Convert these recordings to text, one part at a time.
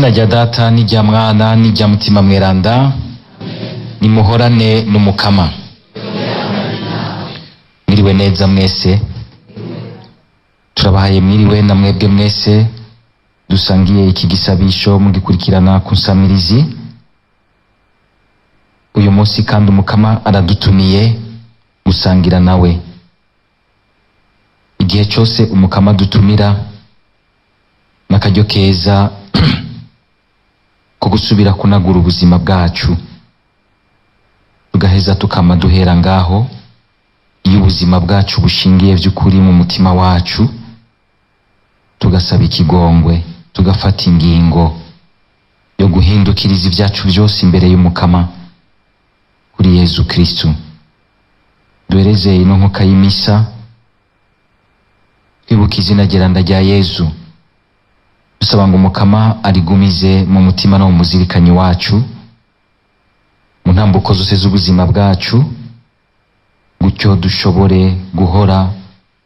Izina rya Data n'irya Mwana n'irya Mutima Mweranda, nimuhorane n'Umukama. Mwiriwe neza mwese, turabahaye mwiriwe na mwebwe mwese dusangiye iki gisabisho mugikurikirana ku nsamirizi. Uyu munsi kandi Umukama aradutumiye gusangira nawe. Igihe cyose Umukama adutumira n'akaryo keza ko gusubira kunagura ubuzima bwacu, tugaheza tukama duhera ngaho. Iyo ubuzima bwacu bushingiye by'ukuri mu mutima wacu, tugasaba ikigongwe, tugafata ingingo yo guhindukiriza ibyacu byose imbere y'Umukama kuri Yezu Kristu. Duhereze ino nkoka y'imisa twibuka izina geranda rya Yezu, dusaba ngo Umukama arigumize mu mutima no mu muzirikanyi wacu, mu ntambuko zose z'ubuzima bwacu, gutyo dushobore guhora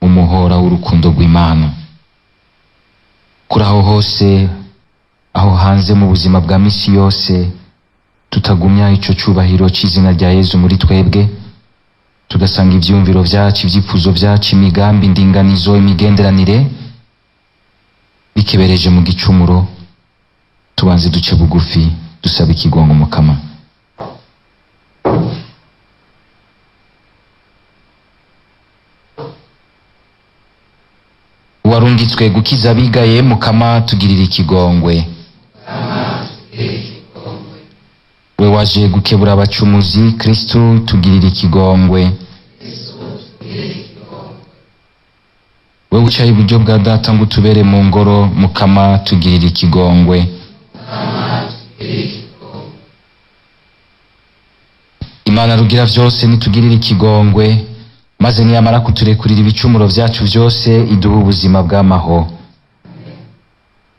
mu muhora w'urukundo rw'Imana. Kuri aho hose, aho hanze mu buzima bwa misi yose, tutagumya ico cubahiro c'izina rya Yezu muri twebwe, tugasanga ivyumviro vyacu, ivyifuzo vyacu, imigambi, indinganizo, imigenderanire bikebereje mu gicumuro, tubanze duce bugufi dusaba ikigongo Umukama. Warungitswe gukiza abigaye, Mukama tugirira ikigongwe. We waje gukebura abacumuzi, Kristu tugirira ikigongwe. We wicaye iburyo bwa Data ngo utubere mu ngoro, Mukama tugirira ikigongwe. Imana rugira vyose nitugirira ikigongwe, maze niyamara kuturekurira ibicumuro vyacu vyose, iduhe ubuzima bw'amaho.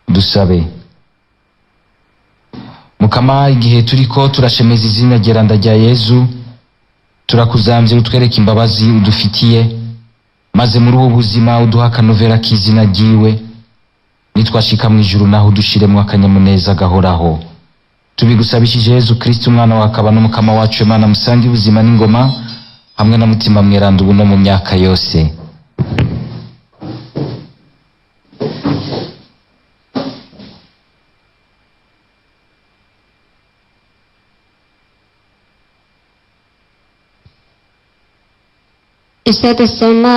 Dusabe. Mukama, igihe turiko turashemeza izina geranda rya Yezu, turakuzamvye utwereke imbabazi udufitiye, maze muri ubu buzima uduha akanovera k'izina ryiwe. Nitwashika mw'ijuru naho udushiremwo akanyamuneza gahoraho. Tubigusabishije Yezu Kristu, umwana wawe akaba n'Umukama wacu. Imana musange ubuzima n'ingoma hamwe na Mutima Mweranda, ubu no mu myaka yose. Icyo dusoma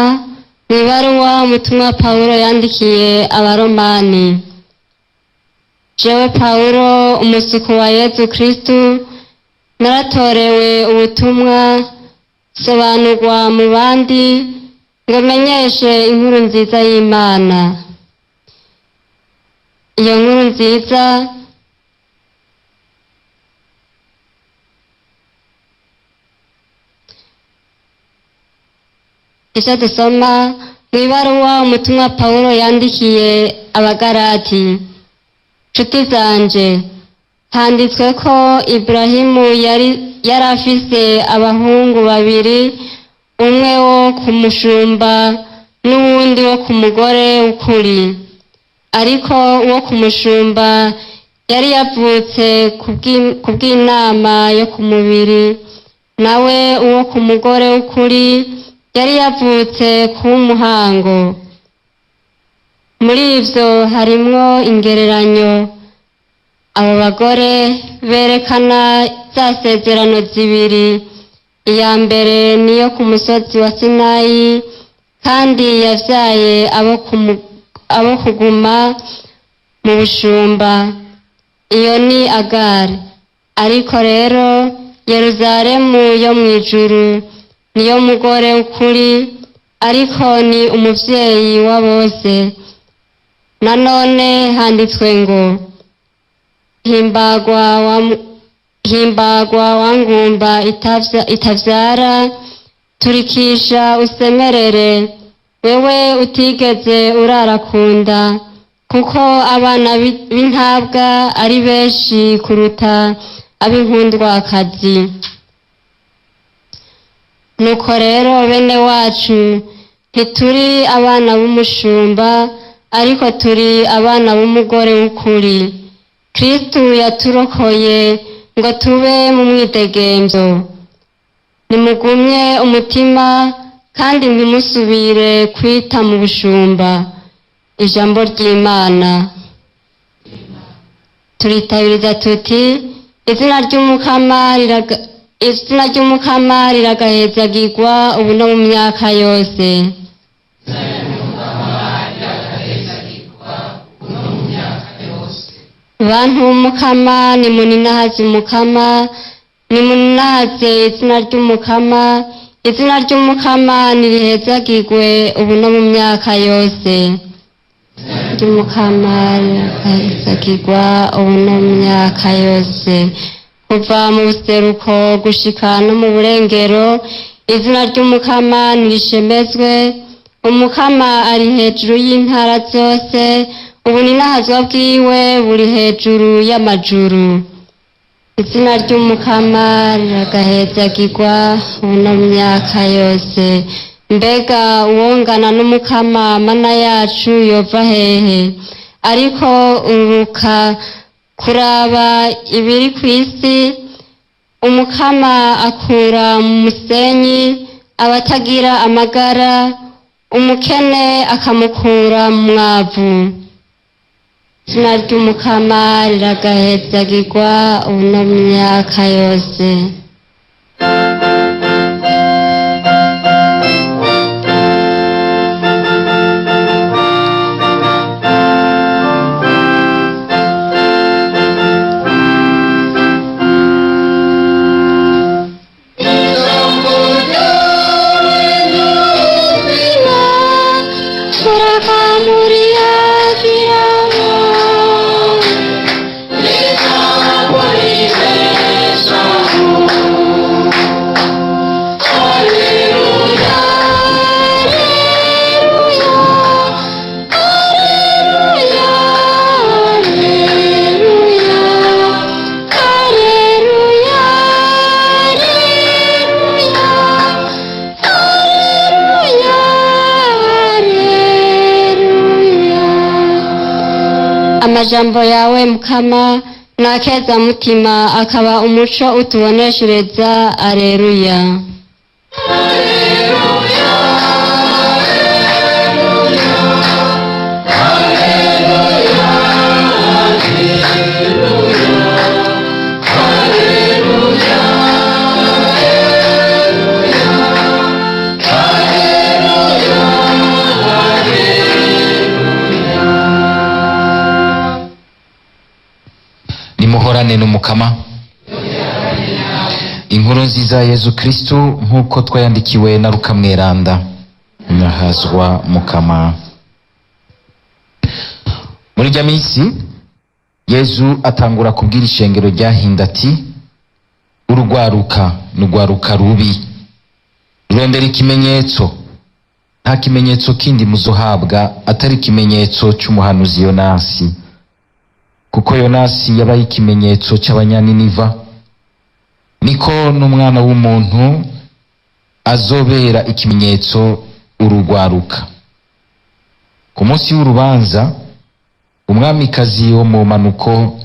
mu ibaruwa umutumwa Pawulo yandikiye Abaromani. Jewe Pawulo, umusuku wa Yezu Kristu, naratorewe ubutumwa, sobanurwa mu bandi ngo menyeshe inkuru nziza y'Imana. Iyo nkuru nziza Icyo dusoma mu ibaruwa umutumwa Pawulo yandikiye Abagarati. Nshuti zanje, handitswe ko Iburahimu yari afise abahungu babiri, umwe wo ku mushumba n'uwundi wo ku mugore w'ukuri. Ariko uwo ku mushumba yari yavutse ku bw'inama yo ku mubiri, nawe uwo ku mugore w'ukuri yari yavutse ku muhango. Muri ivyo harimwo ingereranyo. Abo bagore berekana za sezerano zibiri. Iya mbere niyo ku musozi wa Sinayi, kandi yavyaye abo kuguma mu bushumba. Iyo ni Agari. Ariko rero Yeruzalemu yo mw'ijuru niyo mugore w'ukuri, ariko ni umuvyeyi wa bose. Nanone handitswe ngo: Himbagwa wa ngumba itavyara, turikisha usemerere, wewe utigeze urarakunda, kuko abana b'intabwa ari benshi kuruta ab'inkundwakazi. Nuko rero bene wacu, ntituri abana b'umushumba, ariko turi abana b'umugore w'ukuri. Kristu yaturokoye ngo tube mu mwidegemvyo. Nimugumye umutima kandi ntimusubire kwita mu bushumba. Ijambo ry'Imana. Turitabiriza tuti izina ry'Umukama riraga izina ry'Umukama riragahezagirwa ubu no mu myaka yose. Bantu b'Umukama, nimuninahaze Umukama, nimuninahaze izina ry'Umukama. Izina ry'Umukama nirihezagirwe ubu no mu myaka yose. Ry'Umukama riragahezagirwa ubu no mu myaka yose. Kuva mu buseruko gushika no mu burengero, izina ry'Umukama nirishemezwe. Umukama ari hejuru y'intara zose, ubuninahazwa bwiwe buri hejuru y'amajuru. Izina ry'Umukama riragahezagirwa ubu no mu myaka yose. Mbega uwongana n'Umukama Mana yacu yova hehe? Ariko uruka kuraba ibiri ku isi. Umukama akura mu musenyi abatagira amagara, umukene akamukura mu mwavu. Izina ry'Umukama riragahezagirwa ubu no mu myaka yose. Amajambo yawe Mukama nakeza mutima, akaba umuco utuboneshereza. Areruya. Nimuhorane n'Umukama. Inkuru nziza ya Yezu Kristu nk'uko twayandikiwe na Luka Mweranda. Nahazwa Mukama. Muri rya minsi Yezu atangura kubwira ishengero ryahinda ati: urugwaruka ni urwaruka rubi, rurondera ikimenyetso. Nta kimenyetso kindi muzohabwa atari ikimenyetso c'umuhanuzi Yonasi, kuko Yonasi yabaye ikimenyetso c'Abanyaniniva, niko n'Umwana w'umuntu azobera ikimenyetso urugwaruka. Ku munsi w'urubanza umwamikazi wo mu manuko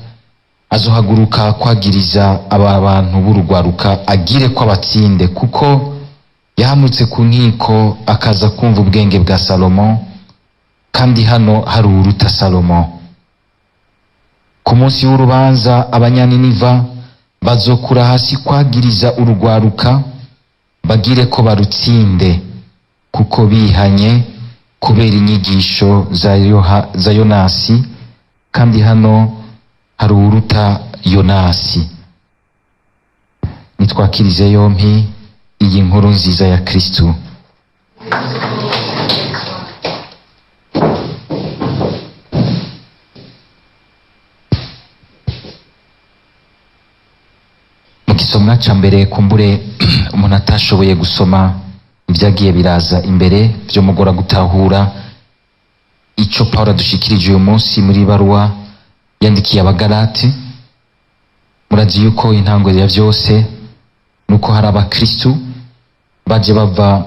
azohaguruka kwagiriza aba bantu b'urugwaruka, agire ko abatsinde, kuko yahamutse ku nkiko akaza kumva ubwenge bwa Salomo, kandi hano hari uwuruta Salomo. Ku munsi w'urubanza Abanyaniniva bazokura hasi kwagiriza urugwaruka, bagire ko barutsinde, kuko bihanye kubera inyigisho za Yonasi, kandi hano hari uwuruta Yonasi. Nitwakirize yompi iyi nkuru nziza ya Kristu. Mu gisomwa ca mbere, kumbure umuntu atashoboye gusoma ibyagiye biraza imbere vyomugora gutahura ico Pawulo adushikirije uyu munsi muri baruwa yandikiye Abagalati. Murazi yuko intango ya vyose nuko hari abakristu baje bava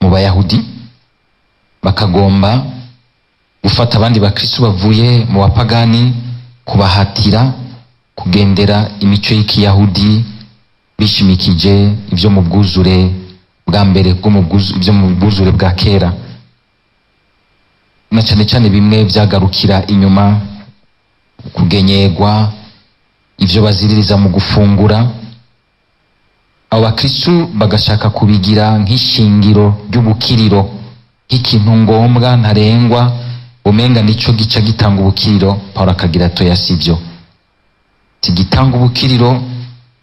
mu Bayahudi bakagomba Gufata abandi bakristu bavuye mu bapagani, kubahatira kugendera imico y'ikiyahudi bishimikije ibyo mu bwuzure bwa mbere bwo mu ibyo mu bwuzure bwa kera, na cane cane bimwe vyagarukira inyuma, kugenyegwa, ivyo baziririza mu gufungura. Abo bakristu bagashaka kubigira nk'ishingiro ry'ubukiriro, nk'ikintu ngombwa ntarengwa, umenga nico gica gitanga ubukiriro. Paulo akagira atoya, sivyo, tigitanga ubukiriro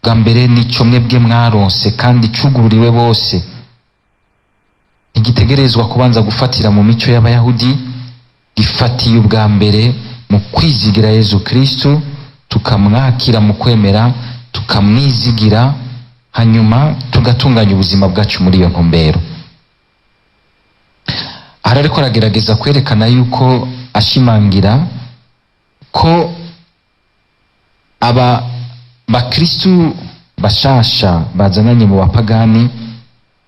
bwa mbere nico mwebwe mwaronse kandi cugururiwe bose, ntigitegerezwa kubanza gufatira mu mico y'abayahudi, gifatiye ubwa mbere mu kwizigira Yezu Kristu, tukamwakira mu kwemera, tukamwizigira, hanyuma tugatunganya ubuzima bwacu muri iyo ntumbero. Aha ariko aragerageza kwerekana yuko, ashimangira ko aba bakristu bashasha bazananye mu bapagani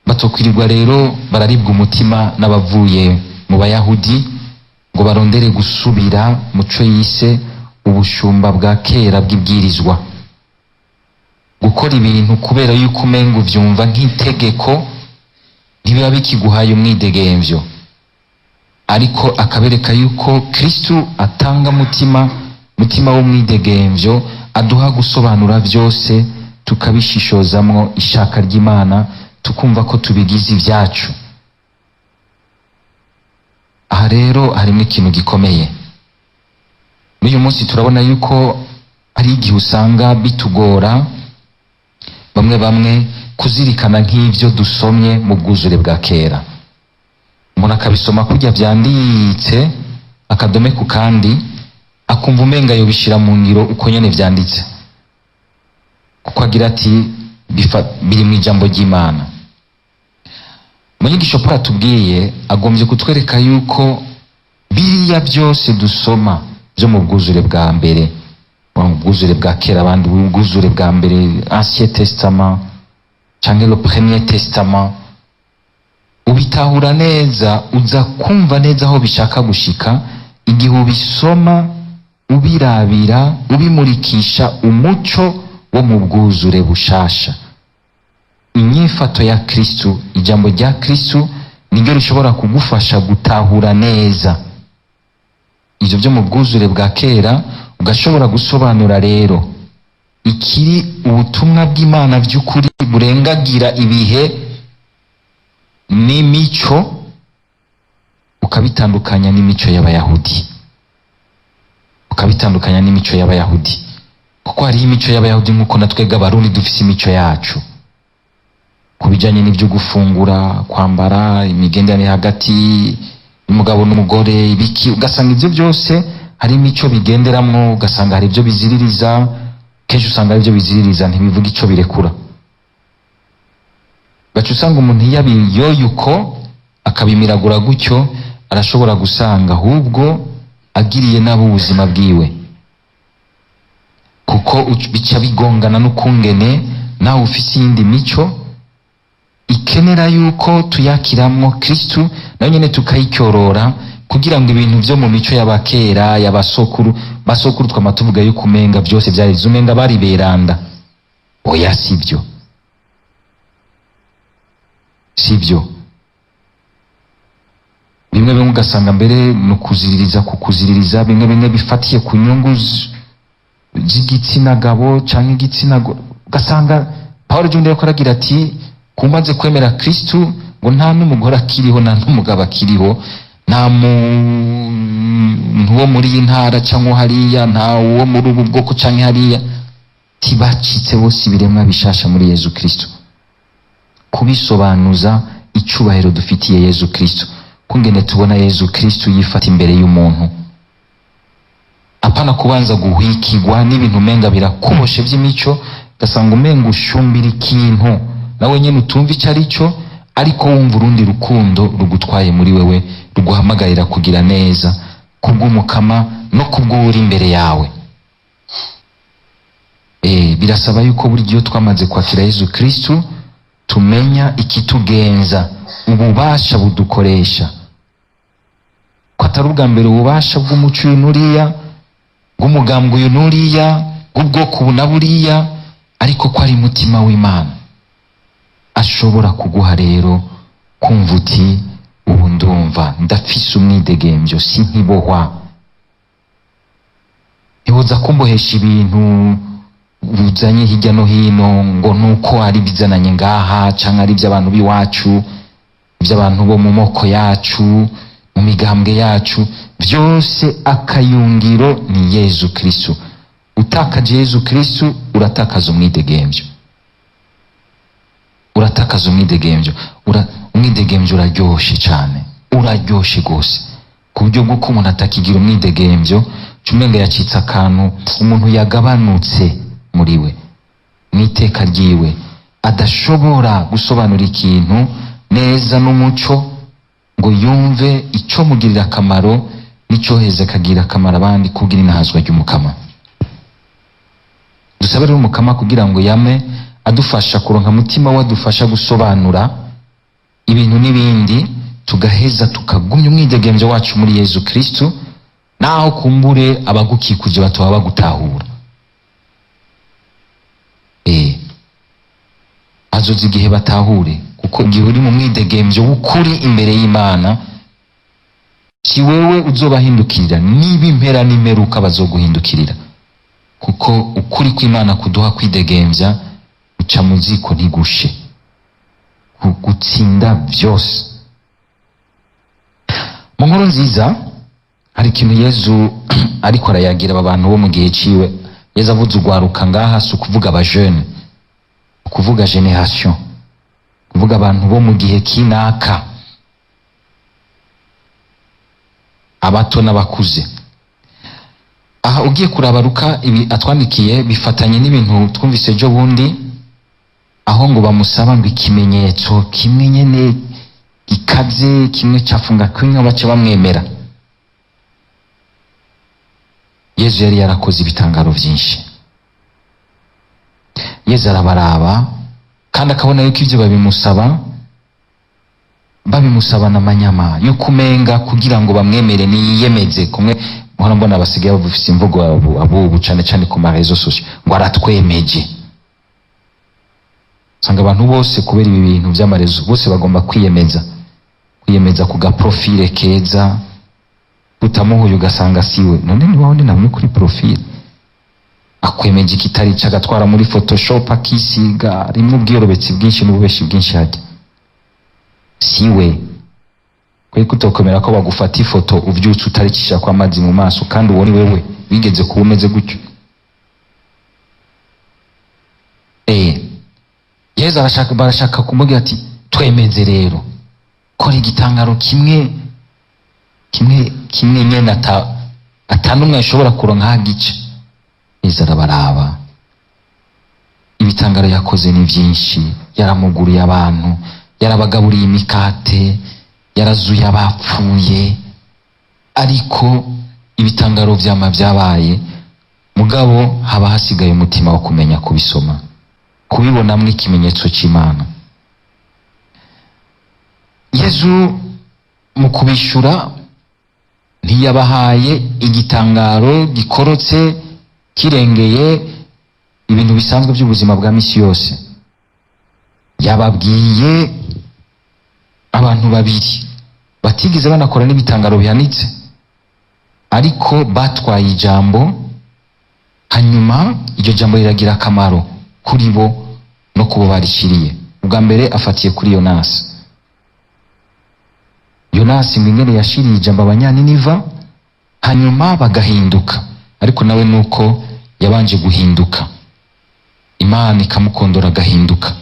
batokwirirwa rero bararibwa umutima n'abavuye mu bayahudi ngo barondere gusubira muco yise ubushumba bwa kera bw'ibwirizwa, gukora ibintu kubera yuko umenga uvyumva nk'itegeko, ntibiba bikiguhaye umwidegemvyo. Ariko akabereka yuko Kristu atanga mutima w'umwidegemvyo, aduha gusobanura vyose, tukabishishozamwo ishaka ry'Imana, tukumva ko tubigize ibyacu. Aha rero harimo ikintu gikomeye. N'uyu munsi turabona yuko hari igihe usanga bitugora bamwe bamwe kuzirikana nk'ivyo dusomye mu bwuzure bwa kera, umuntu akabisoma kurya vyanditse akadome ku kandi, akumva umenga yobishira mu ngiro uko nyene vyanditse, kuko agira ati biri mu ijambo ry'Imana. Mu nyigisho Paulo atubwiye, agombye kutwereka yuko biriya byose dusoma byo mu bwuzure bwa mbere, mu bwuzure bwa kera, abandi ubwuzure bwa mbere, Ancien Testament canke le Premier Testament, ubitahura neza, uza kumva neza aho bishaka gushika igihe ubisoma, ubirabira, ubimurikisha umuco wo mu bwuzure bushasha. Inyifato ya Kristu, ijambo rya Kristu niryo rishobora kugufasha gutahura neza ivyo byo mu bwuzure bwa kera, ugashobora gusobanura rero ikiri ubutumwa bw'Imana by'ukuri burengagira ibihe n'imico, ukabitandukanya n'imico y'abayahudi, ukabitandukanya n'imico y'abayahudi, kuko hariho imico y'abayahudi nk'uko na twebwe abarundi dufise imico yacu ku bijanye n'ibyo gufungura, kwambara, imigenderanire hagati y'umugabo n'umugore, ibiki, ugasanga ivyo byose hari imico bigenderamwo, ugasanga hari ibyo biziririza. Kenshi usanga hari ibyo biziririza, ntibivuga ico birekura. Gaca usanga umuntu iyo abiyoye uko akabimiragura gutyo, arashobora gusanga ahubwo agiriye nabo ubuzima bwiwe, kuko bica bigongana n'ukungene nawe ufise iyindi mico ikenera yuko tuyakiramwo Kristu, nayo nyene tukayicyorora, kugira ngo ibintu vyo mu mico y'abakera, y'abasokuru, basokuru twama tuvuga yuko umenga vyose vyari vyiza, umenga bari beranda. Oya, sivyo, sivyo. Bimwe bimwe ugasanga mbere ni ukuziririza, kukuziririza bimwe bimwe bifatiye ku nyungu z'igitsina gabo canke igitsina gore. Ugasanga Paulo Jundi yariko aragira ati kumaze kwemera Kristu ngo nta n'umugore akiriho, nta n'umugabo akiriho, nta muntu wo muri iyi ntara canke hariya, nta wo muri ubu bwoko canke hariya, tibacitse bose ibiremwa bishasha muri Yezu Kristu. Kubisobanuza icubahiro dufitiye Yezu Kristu, kungene tubona Yezu Kristu yifata imbere y'umuntu, apana kubanza guhwikirwa n'ibintu umenga birakuboshe vy'imico, ugasanga umenga ushumbira ikintu nawe nyene utumva ico ari cyo, ariko wumva urundi rukundo rugutwaye muri wewe, ruguhamagarira kugira neza kubw'umukama no kubw'uri imbere yawe. Birasaba yuko buri gihe twamaze kwakira Yezu Kristu tumenya ikitugenza, ububasha budukoresha. Ko atari ubwa mbere ububasha bw'umuco uyu n'uriya, bw'umugambwe uyu n'uriya, bw'ubwoko ubu na buriya, ariko ko ari mutima w'Imana ashobora kuguha rero kumva uti ubu ndumva ndafise umwidegembyo, sinkibohwa, ntibuza kumbohesha ibintu buzanye hirya no hino ngo nuko ari bizananye ngaha canke ari iby'abantu b'iwacu, iby'abantu bo mu moko yacu, mu migambwe yacu. Byose akayungiro ni Yezu Kristu. Utakaje Yezu Kristu uratakaza umwidegembyo, uratakaza umwidegembyo. Umwidegembyo uraryoshe cane, uraryoshe gose, ku buryo bw'uko umuntu atakigira umwidegembyo umenga yacitse akantu, umuntu yagabanutse muri we mw'iteka ryiwe, adashobora gusobanura ikintu neza n'umuco ngo yumve ico mugirira akamaro n'icoheza akagira akamaro abandi kugira inahazwa ry'Umukama. Dusabe rero Umukama kugira ngo yame adufasha kuronka mutima wadufasha gusobanura ibintu n'ibindi, tugaheza tukagumya umwidegembyo wacu muri Yezu Kristu, naho kumbure abagukikuje batoba bagutahura. Azoza igihe batahure, kuko igihe uri mu mwidegembyo w'ukuri imbere y'Imana, si wewe uzobahindukirira, niba impera n'imperuka bazoguhindukirira, kuko ukuri kw'Imana kuduha kwidegembya, uca mu ziko ntigushe, gutsinda byose. Mu nkuru nziza hari ikintu Yezu ariko arayagira aba bantu bo mu gihe ciwe. Yezu avuze ugwaruka ngaha si ukuvuga aba jeune, ukuvuga génération, kuvuga abantu bo mu gihe kinaka, abato n'abakuze. Aha ugiye kuraba Luka ibi atwandikiye bifatanye n'ibintu twumvise ejo bundi, aho ngo bamusaba ngo ikimenyetso kimwe nyene gikaze, kimwe cafunga kunywa bace bamwemera. Yezu yari yarakoze ibitangaro vyinshi. Yezu arabaraba kandi akabona yuko ivyo babimusaba babimusabana amanyama yuko umenga kugira ngo bamwemere niyiyemeze. Kumwe mpora mbona basigaye bafise imvugo abubu cane cane ku ma réseaux sociaux ngo aratwemeje. Usanga abantu bose kubera ibi bintu vy'amarezo bose bagomba kwiyemeza, kwiyemeza ku gaprofile keza, utamuhuye ugasanga siwe. None ni wawe namwe kuri profile akwemeje ikitari agatwara muri Photoshop akisiga rimwe ubwiyorobetsi bwinshi n'ububeshi bwinshi hajya siwe. Kwe kutokomera ko bagufata ifoto uvyutse utaricisha kwa amazi mu maso, kandi uwo ni wewe wigeze kuba umeze gutyo. Yezu barashaka kumubwira ati twemeze rero, kora igitangaro kimwe kimwe kimwe nyene atanumwe ashobora kuronka hagice. Yezu arabaraba, ibitangaro yakoze ni vyinshi, yaramuguriye abantu, yarabagaburiye imikate, yarazuye abapfuye, ariko ibitangaro vyama vyabaye, mugabo haba hasigaye umutima wo kumenya kubisoma, kubibonamwo ikimenyetso c'Imana. Yezu mu kubishura ntiyabahaye igitangaro gikorotse kirengeye ibintu bisanzwe by'ubuzima bwa misi yose. Yababwiye abantu babiri batigeze banakora n'ibitangaro bihanitse, ariko batwaye ijambo, hanyuma iryo jambo riragira akamaro kuri bo no kubo barishiriye. Ubwa mbere afatiye kuri Yonasi. Yonasi ngo ingene yashiriye ijambo abanyaniniva hanyuma bagahinduka, ariko nawe nuko yabanje guhinduka, Imana ikamukondora agahinduka.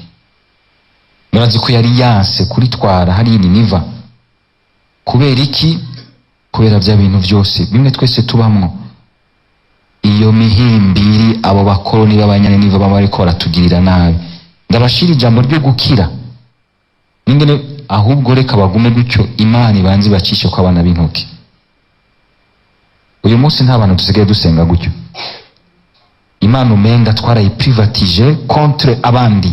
Murazi ko yari yanse kuritwara hariya Niniva. Kubera iki? Kubera bya bintu byose bimwe twese tubamwo, iyo mihimbiri abo bakoroni b'abanyaniniva baba bariko baratugirira nabi. Ndabashira ijambo ryo gukira ningene, ahubwo reka bagume gutyo, Imana ibanze ibacishe ko abana b'intoki. Uyu munsi nta bantu dusigaye dusenga gutyo. Imana umenga twarayiprivatije contre abandi.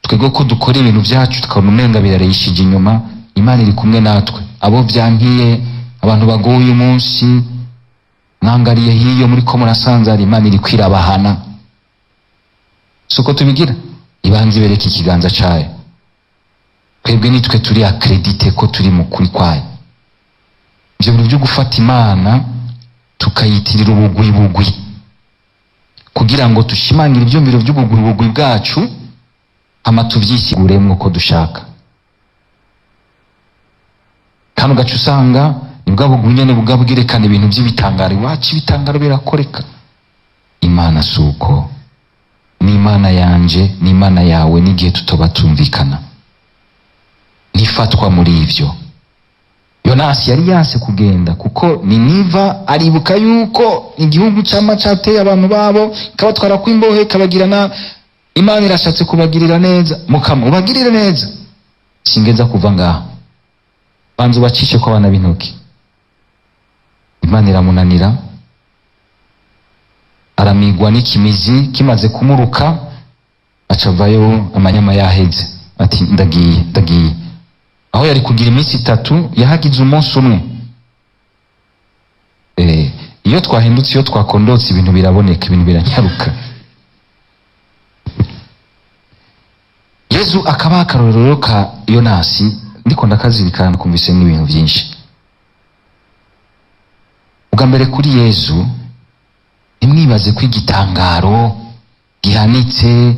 Twebwe ko dukora ibintu byacu tukabona umenga birareyishije inyuma, Imana iri kumwe natwe. Abo vyankiye, abantu bagoye uyu munsi, mwangariye hiyo muri ko murasanzara, Imana iri kwirabahana. Suko tubigira, ibanze ibereka ikiganza cayo. Twebwe nitwe turi accrédité ko turi mu kuri kwayo. Ivyo bintu vyo gufata Imana tukayitirira ubugwi bugwi kugira ngo dushimangire ivyumviro vy'ubugwi bugwi bwacu, hama tuvyisiguremwo uko dushaka, kandi ugaca usanga ni bwa bugwi nyene bwa bwerekana ibintu vy'ibitangaro. Iwacu ibitangaro birakoreka. Imana si uko, ni Imana yanje, ni Imana yawe. N'igihe tutoba tumvikana, ntifatwa muri ivyo. Yonasi yari yanse kugenda kuko Niniva aribuka yuko igihugu cama cateye abantu babo, ikabatwara kw'imbohe, ikabagira na Imana irashatse kubagirira neza. Mukama, ubagirire neza, singeza kuva ngaha, banza ubacishe ko abana b'intoki. Imana iramunanira, aramigwa n'ikimizi kimaze kumuruka, acavayo amanyama yaheze, ati ndagiye, ndagiye. Aho yari kugira iminsi 3 yahagize umunsi umwe. Iyo twahindutse, iyo twakondotse, ibintu biraboneka, ibintu biranyaruka. Yezu akaba akarorero ka Yonasi. Ndiko ndakazirikana, kumvise n'ibintu byinshi. Ubwa mbere kuri Yezu, ntimwibaze ko igitangaro gihanitse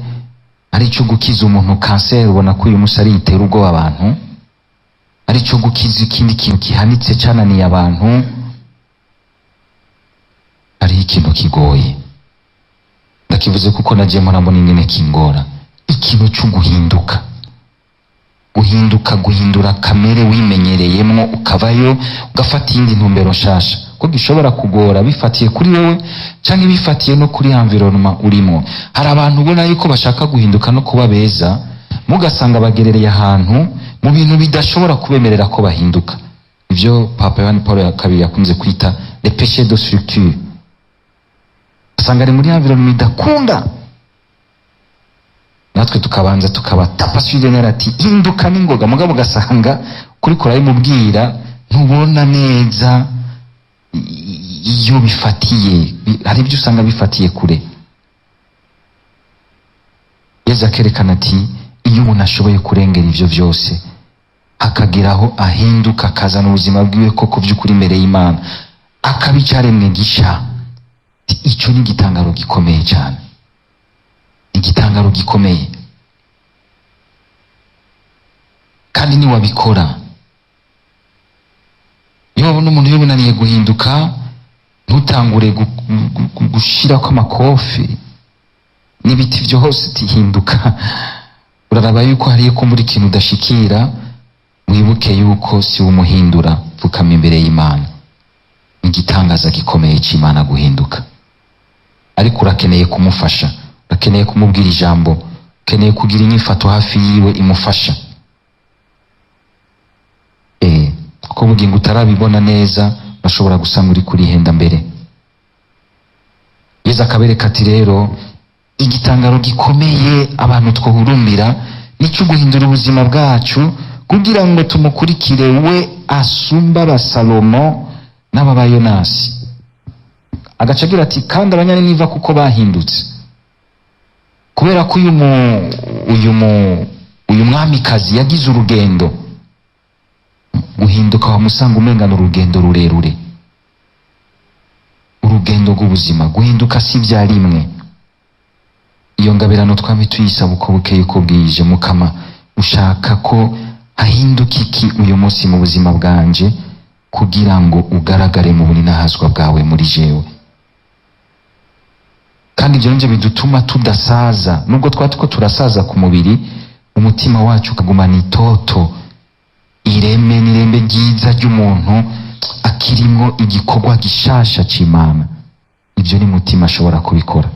ari cyo gukiza umuntu kanseri, ubona ko uyu munsi ari itera ubwoba abantu, ari cyo gukiza ikindi kintu gihanitse cananiye abantu. Hariho ikintu kigoye, ndakivuze kuko nagiye murambona ingene kingora, ikintu cyo guhinduka, guhinduka, guhindura kamere wimenyereyemwo, ukavayo ugafata iyindi ntumbero nshasha, ko gishobora kugora bifatiye kuri wewe canke bifatiye no kuri environnement urimo. Hari abantu ubona yuko bashaka guhinduka no kuba beza, mugasanga bagerereye ahantu mu bintu bidashobora kubemerera ko bahinduka. Ivyo Papa Yohani Paul ya kabiri yakunze kwita les péchés de structure. Usanga ari muri environnement idakunda, natwe tukabanza tukabatapa sur ati hinduka n'ingoga, mugabo ugasanga kuri kurabimubwira ntubona neza iyo bifatiye. Hari ibyo usanga bifatiye kure. Yezu akerekana ati iyo umuntu ashoboye kurengera ivyo vyose, akageraho ahinduka, akazana ubuzima bwiwe koko by'ukuri imbere y'Imana, akaba icaremwe gisha, ico ni igitangaro gikomeye cyane, igitangaro gikomeye. Kandi niwabikora, iyo wabona umuntu yubunaniye guhinduka, ntutangure gushirako amakofi n'ibiti vyose tihinduka. Uraraba yuko hariyo kumbura ikintu udashikira, wibuke yuko si umuhindura, pfukama imbere y'Imana. Igitangaza gikomeye c'Imana guhinduka, ariko urakeneye kumufasha, urakeneye kumubwira ijambo, ukeneye kugira inyifato hafi yiwe imufasha. Kuko bugingo utarabibona neza, bashobora gusanga uri kurihenda mbere. Yezu akabereka ati rero igitangaro gikomeye abantu twohurumbira nico guhindura ubuzima bwacu kugira ngo tumukurikire we asumba abasalomo n'ababayonasi. Agaca agira ati kandi abanyaniniva kuko bahindutse, kubera ko uyu mwamikazi yagize urugendo. Guhinduka wamusanga umengana urugendo rurerure, urugendo rw'ubuzima. Guhinduka si bya rimwe. Iyo ngabirano twame tuyisaba uko bukeye uko bwije. Mukama, ushaka ko hahinduka iki uyu munsi mu buzima bwanje kugira ngo ugaragare mu buninahazwa bwawe muri jewe? Kandi ibyo nivyo bidutuma tudasaza, nubwo twaba turiko turasaza ku mubiri, umutima wacu ukagumana itoto, ireme n'irembe ryiza ry'umuntu akirimwo igikorwa gishasha c'Imana. Ibyo ni mutima ashobora kubikora.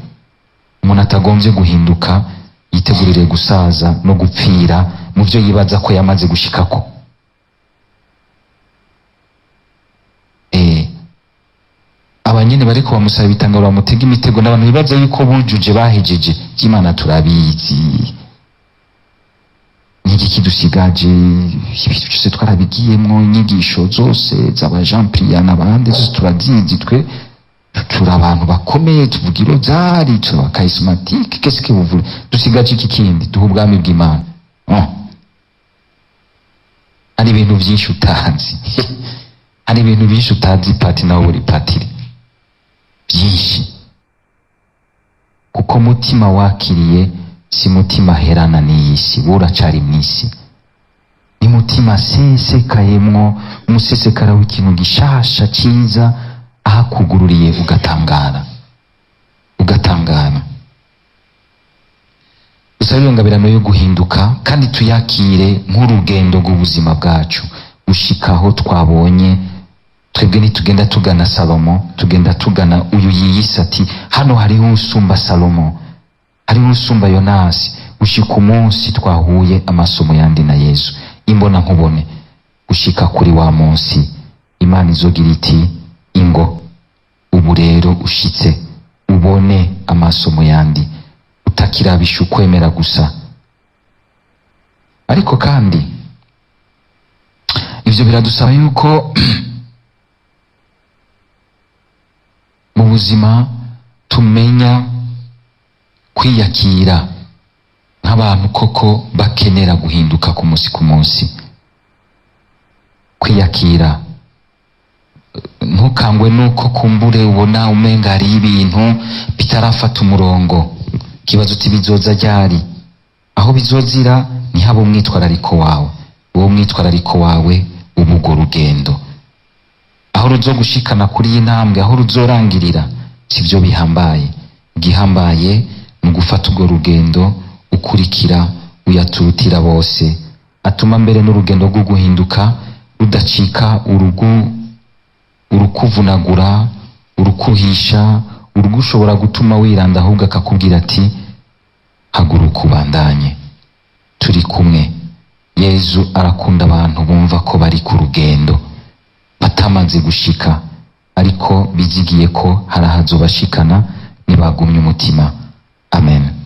Umuntu atagombye guhinduka yitegurire gusaza no gupfira mu byo yibaza ko yamaze gushikako. Abanyene bariko bamusaba ibitangaro, bamutega imitego, n'abantu bibaza yuko bujuje bahejeje. By'Imana turabizi, ni igiki dushaka? Dusigaje ibintu byose twarabigiyemwo, inyigisho zose z'aba Jean Priya n'abandi zose turazizi. Twe turi abantu bakomeye, tuvuga irozari, tuba charismatique, qu'est-ce que vous voulez? Dusigaje iki kindi? Duha ubwami bw'Imana. Oh. Hari ibintu byinshi utazi, hari ibintu byinshi utazi pati, nawe uri patiri, byinshi, kuko mutima wakiriye si mutima aherana n'iyi si, wowe uracari mw'isi. Ni mutima asesekayemwo umusesekara w'ikintu gishasha ciza, ahakugururiye ugatangara, ugatangara. Dusabe iyo ngabirano yo guhinduka, kandi tuyakire nk'urugendo rw'ubuzima bwacu gushika aho twabonye. Twebwe ntitugenda tugana Salomo, tugenda tugana uyu yiyise ati: "Hano hariho usumba Salomo, hariho usumba Yonasi." Gushika umunsi twahuye amasomo yandi na Yesu imbona nkubone, gushika kuri wa munsi Imana izogira iti: "Ingo ubu rero ushitse ubone amasomo yandi, utakirabisha ukwemera gusa." Ariko kandi ivyo biradusaba yuko mu buzima tumenya kwiyakira nk'abantu koko bakenera guhinduka ku munsi ku munsi. Kwiyakira, ntukangwe nuko kumbure ubona umenga hari ibintu bitarafata umurongo, kibazo uti: "Bizoza ryari?" Aho bizozira ntihaba umwitwarariko wawe. Uwo mwitwarariko wawe uba urwo rugendo, aho ruzogushikana kuri iyi ntambwe, aho ruzorangirira sivyo bihambaye. Igihambaye ni ugufata urwo rugendo ukurikira uyaturutira bose, atuma mbere n'urugendo rwo guhinduka rudacika urugu, urukuvunagura, urukuhisha, urugushobora gutuma wiranda, ahubwo akakubwira ati: "Haguruka ubandanye, turi kumwe." Yezu arakunda abantu bumva ko bari ku rugendo, batamaze gushika, ariko bizigiye ko hari ahazobashikana nibagumye umutima. Amen.